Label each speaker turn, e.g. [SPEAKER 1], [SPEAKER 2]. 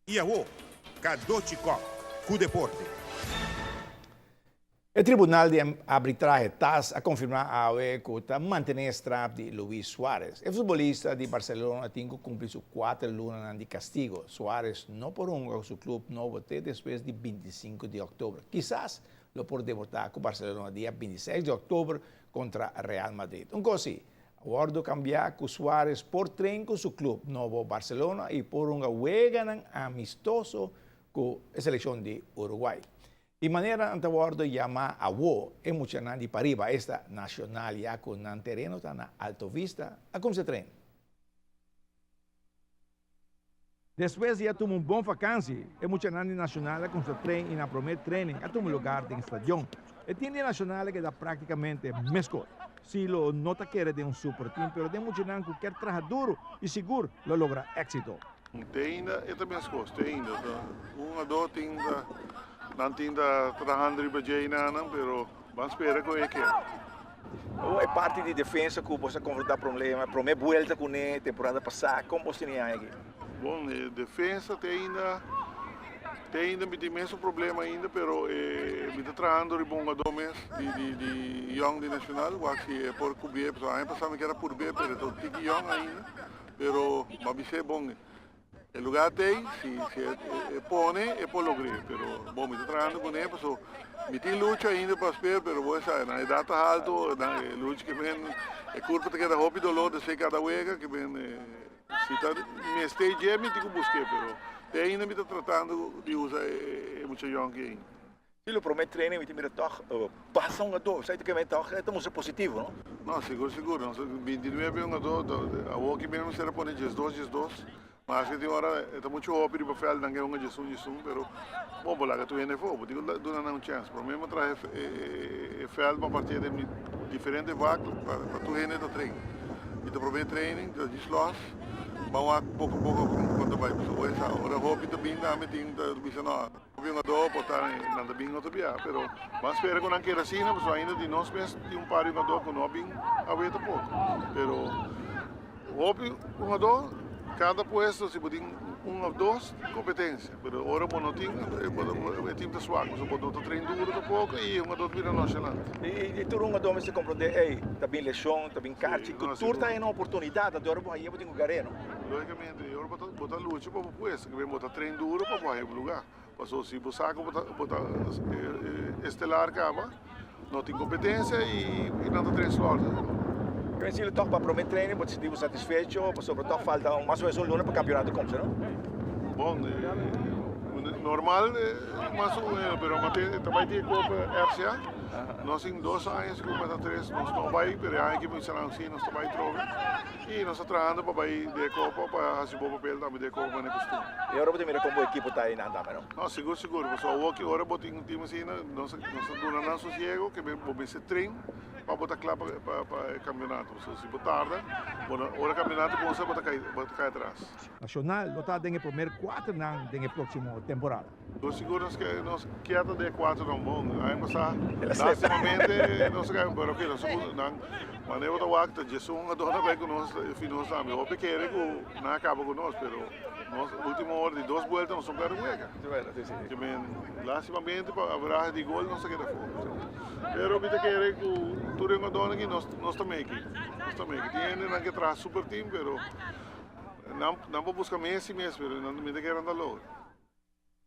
[SPEAKER 1] I awo, Cadochi Kock cu deporte.
[SPEAKER 2] E tribunal di arbitrahe tas a konfirmá awe ku ta mantené e straf di Luis Suarez. E futbolista di Barcelona tin ku kumpli su kuater lunanan di kastigo. Suarez no por hunga ku su klup nobo te despues di bintisinko di òktober. Kisas lo por debutá ku Barcelona dia bintiseis di òktober kontra Real Madrid. Un kos si, A wòrdu kambiá ku Suarez por train ku su klup nobo Barcelona i por hunga weganan amistoso ku e selekshon di Uruguay. Di manera nan ta wòrdu yamá awo e muchanan di pariba, esta Nacional ya ku nan tereno ta na Alto Vista, a kumsa train. Despues di a tuma un bon vakansi, e muchanan di Nacional a kumsa train i nan promé training a tuma lugar den stadion. E team di Nacional a keda praktikamente meskos. Si lo no ta kere den un super team, pero den muchanan ku kier traha duru i sigur lo logra éksito.
[SPEAKER 3] Te ainda e ta meskos, te ainda. Un o dos tin ta, nan tin ta trahando riba dje einanan, pero ban spera ku e keda.
[SPEAKER 2] Awor e parti di defensa ku boso a konfrontá problema promé buelta kuné temporada pasá, kon boso tene aña aki?
[SPEAKER 3] Bon, e defensa te ainda te ainda mi tin mesun problema ainda, pero e mi ta trahando riba un hugadó mes di di di yòn di Nacional, wak si e por kubrié, pasobra aña pasá mi kier a purb'é pero e ta un tiki yòn ainda, pero bo a bis'é bon. E lugar t'ei, si si e pone e por logr'é, pero bon mi ta trahando kuné paso mi tin lucha ainda pa sper pero bo sa nan edat ta halto nan e lucha ke men e kurpa ta keda hopi dolor despues kada wega ke men si ta mester dje mi tin ku busk'é pero te ainda mi ta tratando di usa e mucha yònki ainda.
[SPEAKER 2] Si lo prome training mi ta mira tòg pasa un adó, esei ta keme tòg e ta mustra positivo no?
[SPEAKER 3] No, sigur sigur, nos 29 un adó, awor aki mesmo mester a pone diesdos diesdos, maske tin ora e ta muchu hopi riba vèld nan ke hunga diesun diesun, pero bon bo laga tur hende afó, bo tin ku duna nan un chèns, prome mi a traha e vèld pa partia den diferente vak pa tur hende ta train, i ta prome training ta djis lòs, ban wak poko poko kon ta bai, pasobra ora ora hopi ta bin tambe tin ta bisa no. Hopi hungadó por ta nan ta bin otro bia, pero ban spera ku nan keda asina pasobra ainda di nos mes tin un par di hungadó ku no a bin awe tampoko. Pero hopi hungadó kada puesto si bo tin un òf dos kompetensia, pero ora bo no tin e tim ta swak pasobra bo no ta train duro tampoko i e hungadó ta bira nonshalant.
[SPEAKER 2] I tur hungadó mester komprondé ey ta bin leshon, ta bin karchi, ku tur ta hena oportunidat, anto ora bo haña bo tin ku gar'é no.
[SPEAKER 3] Lógicamente, e ora bo ta bo ta lucha pa bo puesto, ke bo ta train duro pa bo haña bo lugar. Pasobra si bo sa ku bo ta bo ta estelar kaba, no tin kompetensia i nan ta train slòrder.
[SPEAKER 2] Ke men silo tòg pa promé training bo ta sinti bo satisfecho pasobra tòg falta mas o menos un luna pa kampionato kumsa, no?
[SPEAKER 3] Bon, normal mas o menos, pero ta bai tin e kopa RCA. Nos tin dos aña si ku meta tres nos no bai, pero e aña aki bo nan si nos ta bai trobe. I nos ta trahando pa bai di e kopa pa hasi bo papel tambe di e kopa manera kustum.
[SPEAKER 2] I ora bo ta mira kon bo ekipo ta einan tambe no?
[SPEAKER 3] No, sigur sigur, pasobra awor ki ora bo tin un tim asina nos nos ta duna nan sosiego ke bo mester train pa bo ta kla pa pa e kampionato, pasobra si bo tarda bo no ora kampionato kumsa bo ta kai bo ta kai atras.
[SPEAKER 2] Nacional lo ta den e promer kuaternan den e proksimo temporada.
[SPEAKER 3] Nos sigur nos ke nos kier ta den e kuaternan bon. Aña pasá lastimamente nos a kai pero oke nos a nan Manera bo ta wak ta djesun a dona bai ku nos fi nos tambe. Hopi kere ku nan a kaba ku nos pero nos ultimo ora di dos buelta nos no perde wega. Ke men lastimamente pa averahe di gol nos a keda afó. Pero mi ta kere ku tur e hungadónan aki nos nos ta meki. Nos ta meki. Tin hende nan ke traha super team pero nan nan por buska Messi mes pero mi ta kere nan ta logra.